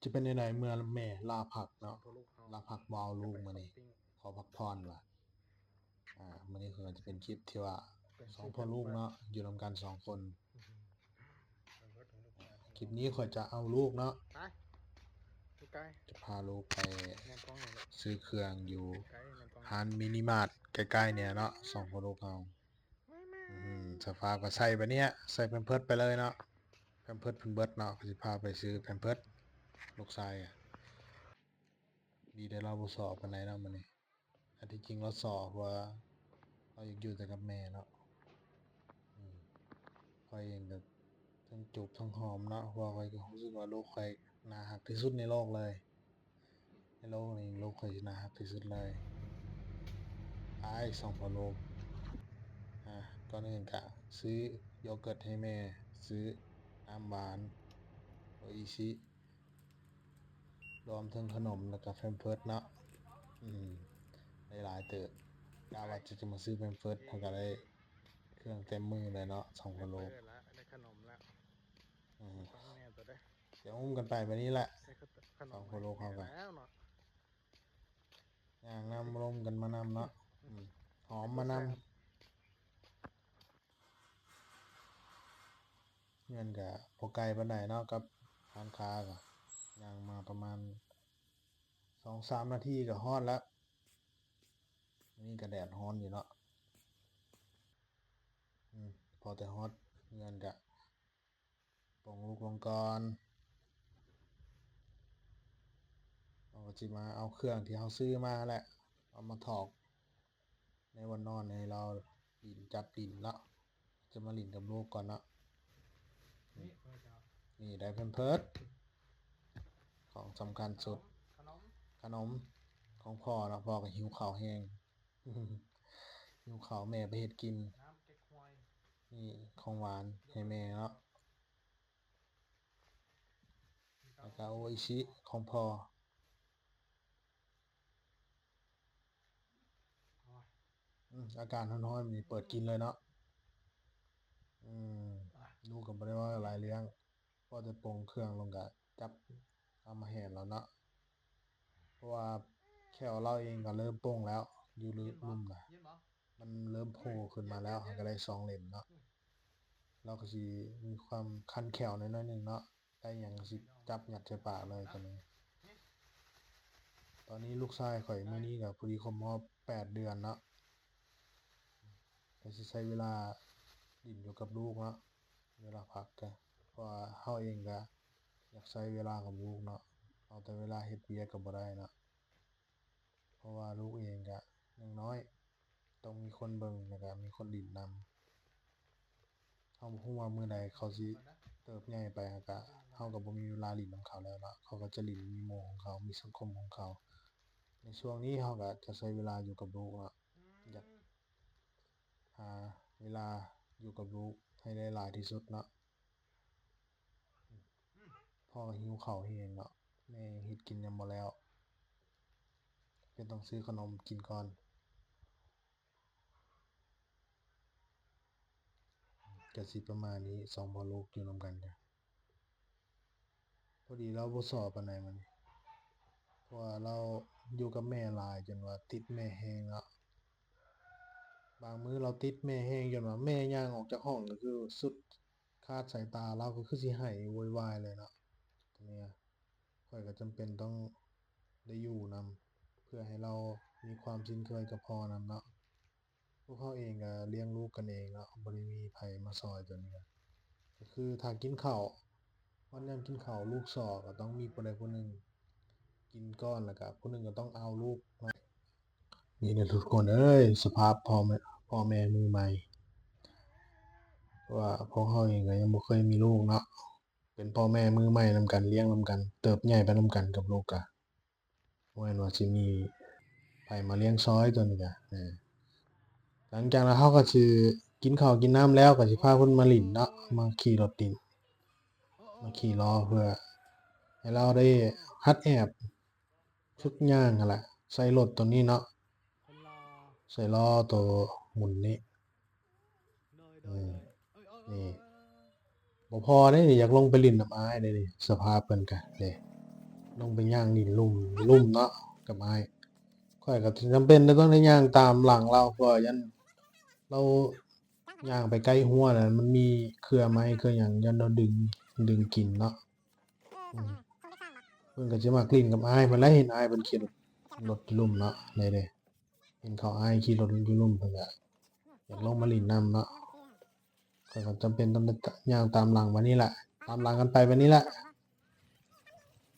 ຈະເປັນແນວໃດເມື່ອແມ່ລາພັກເນາະ ລາພັກບໍ່ເອົາລູກມື້ນີ້ ຂໍພັກຜ່ອນວ່າ. ອາ ມື້ນີ້ກໍຈະເປັນຄລິບທີ່ວ່າສອງພໍ່ລູກເນາະ ຢູ່ນຳກັນສອງຄົນ. ຄລິບນີ້ຂ້ອຍຈະເອົາລູກເນາະ ຈະພາລູກໄປຊື້ເຄື່ອງຢູ່ຮ້ານມິນິມາດໃກ້ໆນີ້ເນາະ ສອງພໍ່ລູກເຮົາ. ອືມ ສະພາບກໍໃສ່ແບບນີ້ ໃສ່ແພມເພີດໄປເລີຍເນາະ ແພມເພີດເພິ່ນເບິດເນາະ ກໍຊິພາໄປຊື້ແພມເພີດລູກຊາຍ. ດີແຕ່ລາວບໍ່ສໍ້ປານໃດເນາະມື້ນີ້ ອັນທີ່ຈິງລາວສໍ້ ເພາະວ່າລາວຢາກຢູ່ແຕ່ກັບແມ່ເນາະ. ອືມ ຂ້ອຍເອງກໍທັງຈູບທັງຫອມເນາະ ເພາະວ່າຂ້ອຍກໍຮູ້ສຶກວ່າລູກຂ້ອຍໜ້າຮັກທີ່ສຸດໃນໂລກເລີຍ. ໃນໂລກນີ້ ລູກຂ້ອຍໜ້າຮັກທີ່ສຸດເລີຍ. ອ້າຍ ສອງພໍ່ລູກ ອາ ກ່ອນອື່ນກະຊື້ໂຢເກີດໃຫ້ແມ່ ຊື້ນ້ຳຫວານ ໂອອິຊິ ລວມເຖິງຂະໜົມ ແລ້ວກະແພມເພີດເນາະ. ອືມ ໄດ້ຫຼາຍເຕີບ ກະວ່າຈະ ຈະມາຊື້ແພມເພີດ ເຮົາກະໄດ້ເຄື່ອງເຕັມມືເລີຍເນາະ ສອງພໍ່ລູກ. ໄດ້ຂະໜົມແລ້ວ ອືມ ຕ້ອງແມ່ນຕົວໃດ ຈະອຸ້ມກັນໄປແບບນີ້ແຫຼະ ໄດ້ຂະໜົມ ສອງພໍ່ລູກເຮົາກໍ ແລ້ວເນາະ ຍ່າງນຳລົມກັນມານຳເນາະ. ອືມ ຫອມມານຳ ເຮືອນກະບໍ່ໄກປານໃດເນາະ ກັບຮ້ານຄ້າ ກະຍ່າງມາປະມານສອງສາມນາທີກໍຮອດແລ້ວ. ນີ້ກະແດດຮ້ອນຢູ່ເນາະ. ອືມ ພໍແຕ່ຮອດເຮືອນກະ ປົງລູກລົງກ່ອນ ເຮົາກໍຊິມາເອົາເຄື່ອງທີ່ເຮົາຊື້ມາຫັ້ນແຫຼະ ເອົາມາຖອກໃນບ່ອນນອນໃຫ້ລາວຫຼິ້ນ ຈັບຫຼິ້ນເນາະ. ຈະມາຫຼິ້ນກັບລູກກ່ອນເນາະ. ນີ້ ນີ້ໄດ້ແພມເພີດ ຂອງສຳຄັນສຸດ ຂະໜົມ ຂະໜົມຂອງພໍ່ເນາະ ພໍ່ກໍຫິວເຂົ້າແຮງ ຫິວເຂົ້າ ແມ່ໄປເຮັດກິນ. ນີ້ຂອງຫວານໃຫ້ແມ່ເນາະ ແລ້ວກະໂອອິຊິຂອງພໍ່. ອືມ ອາກາດຮ້ອນໆ ນີ້ເປີດກິນເລີຍເນາະ. ອືມ ລູກກໍບໍ່ໄດ້ເວົ້າຫຼາຍເລື່ອງ ພໍແຕ່ປົງເຄື່ອງລົງກະຈັບເອົາມາແຫ່ລາວເນາະ ເພາະວ່າແຂ້ວລາວເອງກໍເລີ່ມປົງແລ້ວ ຢູ່ລຸ່ມນະ ມັນເລີ່ມໂຜ່ຂຶ້ນມາແລ້ວ ເຮົາກໍໄດ້ສອງເຫຼັ້ມເນາະ. ລາວກໍຊິມີຄວາມຄັນແຂ້ວໜ້ອຍໆໜຶ່ງເນາະ ໄດ້ຫຍັງກໍຊິຈັບຍັດໃສ່ປາກເລີຍຕອນນີ້. ຕອນນີ້ລູກຊາຍຂ້ອຍມື້ນີ້ກໍພໍດີຄົບຮອບແປດເດືອນເນາະ ກໍຊິໃຊ້ເວລາຫຼິ້ນຢູ່ກັບລູກເນາະ ເວລາພັກກະ ເພາະວ່າເຮົາເອງກະຢາກໃຊ້ເວລາກັບລູກເນາະ ເອົາແຕ່ເວລາເຮັດວຽກກໍບໍ່ໄດ້ເນາະ ເພາະວ່າລູກເອງກະຍັງນ້ອຍ ຕ້ອງມີຄົນເບິ່ງ ແລ້ວກະມີຄົນຫຼິ້ນນຳ. ເຮົາບໍ່ຮູ້ວ່າມື້ໃດເຂົາຊິເຕີບໃຫຍ່ໄປ ແລ້ວກະເຮົາກໍບໍ່ມີເວລາຫຼິ້ນນຳເຂົາແລ້ວເນາະ ເຂົາກໍຈະຫຼິ້ນມີໝູ່ຂອງເຂົາ ມີສັງຄົມຂອງເຂົາ. ໃນຊ່ວງນີ້ເຮົາກໍຈະໃຊ້ເວລາຢູ່ກັບລູກເນາະ ຢາກຫາເວລາຢູ່ກັບລູກໃຫ້ໄດ້ຫຼາຍທີ່ສຸດເນາະ. ພໍ່ຫິວເຂົ້າແຮງເນາະ ແມ່ເຮັດກິນຍັງບໍ່ແລ້ວ ກໍຕ້ອງຊື້ຂະໜົມກິນກ່ອນ. ກະຊິປະມານນີ້ ສອງພໍ່ລູກຢູ່ນຳກັນກະ ພໍດີລາວບໍ່ສໍ້ປານໃດມື້ນີ້ ເພາະວ່າລາວຢູ່ກັບແມ່ຫຼາຍ ຈົນວ່າຕິດແມ່ແຮງເນາະ. ບາງມື້ລາວຕິດແມ່ແຮງ ຈົນວ່າແມ່ຍ່າງອອກຈາກຫ້ອງກໍຄືສຸດ ຂາດສາຍຕາລາວກໍຄືຊິໄຫ້ໂວຍວາຍເລີຍເນາະ. ຕົວນີ້ຂ້ອຍກໍຈຳເປັນຕ້ອງໄດ້ຢູ່ນຳ ເພື່ອໃຫ້ລາວມີຄວາມຊິນເຄີຍກັບພໍ່ນຳເນາະ. ພວກເຮົາເອງກໍລ້ຽງລູກກັນເອງເນາະ ບໍ່ໄດ້ມີໃຜມາຊ່ອຍຕົວນີ້ນະ. ກໍຄືຖ້າກິນເຂົ້າ ຮອດຍາມກິນເຂົ້າ ລູກສໍ້ກໍຕ້ອງມີຜູ້ໃດຜູ້ໜຶ່ງກິນກ່ອນ ແລ້ວກໍຜູ້ໜຶ່ງກໍຕ້ອງເອົາລູກເນາະ. ນີ້ແຫຼະທຸກຄົນເອີຍ ສະພາບພໍ່ແມ່ ພໍ່ແມ່ມືໃໝ່ ເພາະວ່າພວກເຮົາເອງກໍຍັງບໍ່ເຄີຍມີລູກເນາະ ເປັນພໍ່ແມ່ມືໃໝ່ນຳກັນ ລ້ຽງນຳກັນ ເຕີບໃຫຍ່ໄປນຳກັນກັບລູກກະ ບໍ່ແມ່ນວ່າຊິມີໃຜມາລ້ຽງຊ່ອຍຕົວນີ້ກະ. ເອີ ຫຼັງຈາກນັ້ນເຮົາກໍຊິກິນເຂົ້າກິນນ້ຳແລ້ວ ກໍຊິພາເພິ່ນມາຫຼິ້ນເນາະ ມາຂີ່ລົດຫຼິ້ນ ມາຂີ່ລໍ້ ເພື່ອໃຫ້ລາວໄດ້ຫັດແອບ ຝຶກຍ່າງຫັ້ນແຫຼະ ໃສ່ລົດໂຕນີ້ເນາະ ໃສ່ລໍ້ໂຕໝູນນີ້. ເອີ ນີ້ ບໍ່ພໍເດ້ນີ້ ຢາກລົງໄປຫຼິ້ນນຳອ້າຍເດ້ນີ້ ສະພາບເພິ່ນກະເດ້. ລົງໄປຍ່າງຫຼິ້ນລຸ່ມ ລຸ່ມເນາະ ກັບອ້າຍ. ຂ້ອຍກໍຈຳເປັນຕ້ອງໄດ້ຍ່າງຕາມຫຼັງລາວ ເພາະວ່າຢ້ານລາວຍ່າງໄປໃກ້ຮົ້ວ ແລ້ວມັນມີເຄືອໄມ້ເຄືອຫຍັງ ຢ້ານລາວດຶງ ດຶງກິນເນາະ. ອືມ ເພິ່ນກໍຈະມັກຫຼິ້ນກັບອ້າຍເພິ່ນແຫຼະ ເຫັນອ້າຍເພິ່ນຂີ່ລົດຢູ່ລຸ່ມເນາະ ນີ້ເດ້ ເຫັນເຂົາອ້າຍຂີ່ລົດຢູ່ລຸ່ມ ເພິ່ນກໍຢາກລົງມາຫຼິ້ນນຳເນາະ. ຂ້ອຍກໍຈຳເປັນຕ້ອງໄດ້ຍ່າງຕາມຫຼັງບາດນີ້ແຫຼະ ຕາມຫຼັງກັນໄປບາດນີ້ແຫຼະ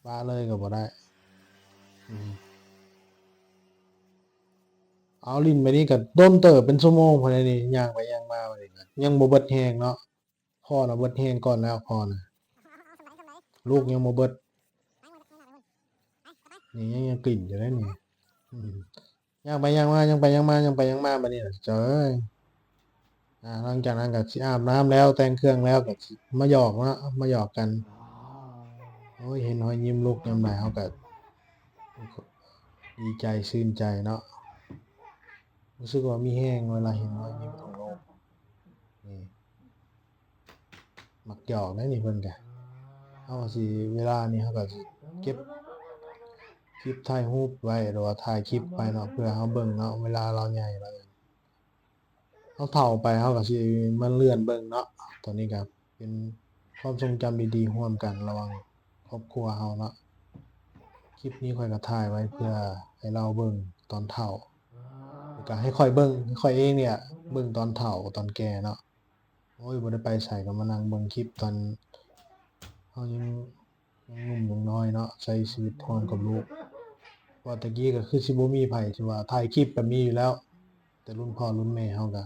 ປະເລີຍກໍບໍ່ໄດ້. ອືມ ເອົາ ຫຼິ້ນບາດນີ້ກໍດົນເຕີບ ເປັນຊົ່ວໂມງພຸ້ນແຫຼະນີ້ ຍ່າງໄປຍ່າງມາບາດນີ້ກໍຍັງບໍ່ເບິດແຮງເນາະ. ພໍ່ນະເບິດແຮງກ່ອນແລ້ວ ພໍ່ນະ ລູກຍັງບໍ່ເບິດ ນີ້ຍັງ ຍັງກຫຼິ້ນຢູ່ເດ້ນີ້. ອືມ ຍ່າງໄປຍ່າງມາ ຍ່າງໄປຍ່າງມາ ຍ່າງໄປຍ່າງມາ ບາດນີ້ນະ ເຈົ້າເອີຍ. ອາ ຫຼັງຈາກນັ້ນກໍຊິອາບນ້ຳແລ້ວ ແຕ່ງເຄື່ອງແລ້ວ ກໍຊິມາຫຍອກເນາະ ມາຫຍອກກັນ. ໂອ້ຍ ເຫັນຮອຍຍິ້ມລູກຍາມໃດ ເຮົາກໍດີໃຈຊື່ນໃຈເນາະ ຮູ້ສຶກວ່າມີແຮງເວລາເຫັນຮອຍຍິ້ມຂອງລູກນີ້. ມັກຫຍອກໄດ໋ນີ້ເພິ່ນກະ ເຮົາກໍຊິ ເວລານີ້ເຮົາກໍຊິເກັບຄລິບຖ່າຍຮູບໄວ້ ຫຼືວ່າຖ່າຍຄລິບໄວ້ເນາະ ເພື່ອເຮົາເບິ່ງເນາະ ເວລາລາວໃຫຍ່ລາວຫຍັງ ເຮົາເຖົ້າໄປເຮົາກໍຊິມາເລື່ອນເບິ່ງເນາະ. ຕອນນີ້ກໍເປັນຄວາມຊົງຈຳດີໆຮ່ວມກັນລະຫວ່າງຄອບຄົວເຮົາເນາະ. ຄລິບນີ້ຂ້ອຍກໍຖ່າຍໄວ້ເພື່ອໃຫ້ລາວເບິ່ງຕອນເຖົ້າ ແລ້ວກໍໃຫ້ຂ້ອຍເບິ່ງ ໃຫ້ຂ້ອຍເອງນີ້ແຫຼະເບິ່ງຕອນເຖົ້າຕອນແກ່ເນາະ. ໂອ້ຍ ບໍ່ໄດ້ໄປໃສ ກໍມານັ່ງເບິ່ງຄລິບຕອນເຮົາຍັງ ຍັງໜຸ່ມຍັງນ້ອຍເນາະ ໃຊ້ຊີວິດຮ່ວມກັບລູກ. ເພາະວ່າແຕ່ກີ້ກໍຄືຊິບໍ່ມີໃຜທີ່ວ່າຖ່າຍຄລິບກໍມີຢູ່ແລ້ວ ແຕ່ລຸ້ນພໍ່ລຸ້ນແມ່ເຮົາກໍ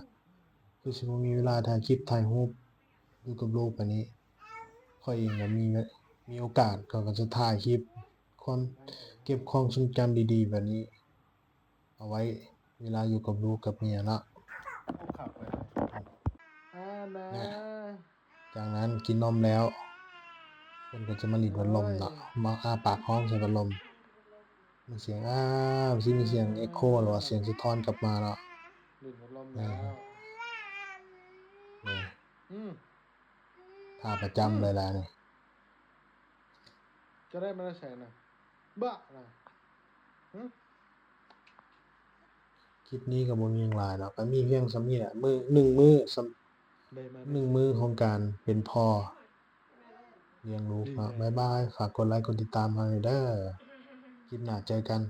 ຄືຊິບໍ່ມີເວລາຖ່າຍຄລິບຖ່າຍຮູບຢູ່ກັບລູກປານນີ້. ຂ້ອຍເອງກໍມີ ມີໂອກາດ ຂ້ອຍກໍຈະຖ່າຍຄລິບຄວາມ ເກັບຄວາມຊົງຈຳດີໆແບບນີ້ ເອົາໄວ້ເວລາຢູ່ກັບລູກກັບເມຍເນາະ. ແນ່ ຈາກນັ້ນກິນນົມແລ້ວ ເພິ່ນກໍຈະມາຫຼິ້ນພັດລົມເນາະ ມາອ້າປາກຮ້ອງໃສ່ພັດລົມ ມີສຽງ ອາ ຊິມີສຽງເອໂຄ ຫຼືວ່າສຽງສະທ້ອນກັບມາເນາະ. ຫຼິ້ນພັດລົມແລ້ວ ນີ້ ອືມ ທ່າປະຈຳເລີຍລະນີ້. ເຈົ້າໄດ້ມາແຕ່ໃສນະ ບະນະ? ຫຶ? ຄລິບນີ້ກໍບໍ່ມີຫຍັງຫຼາຍເນາະ ກໍມີພຽງສ່ຳນີ້ແຫຼະ ມື້ ໜຶ່ງມື້ສ່ຳ ໜຶ່ງມື້ຂອງການເປັນພໍ່ລ້ຽງລູກເນາະ. ບາຍບາຍ ຝາກກົດໄລກົດຕິດຕາມເຮົາແດ່ເດີ ຄລິບໜ້າເຈີກັນ.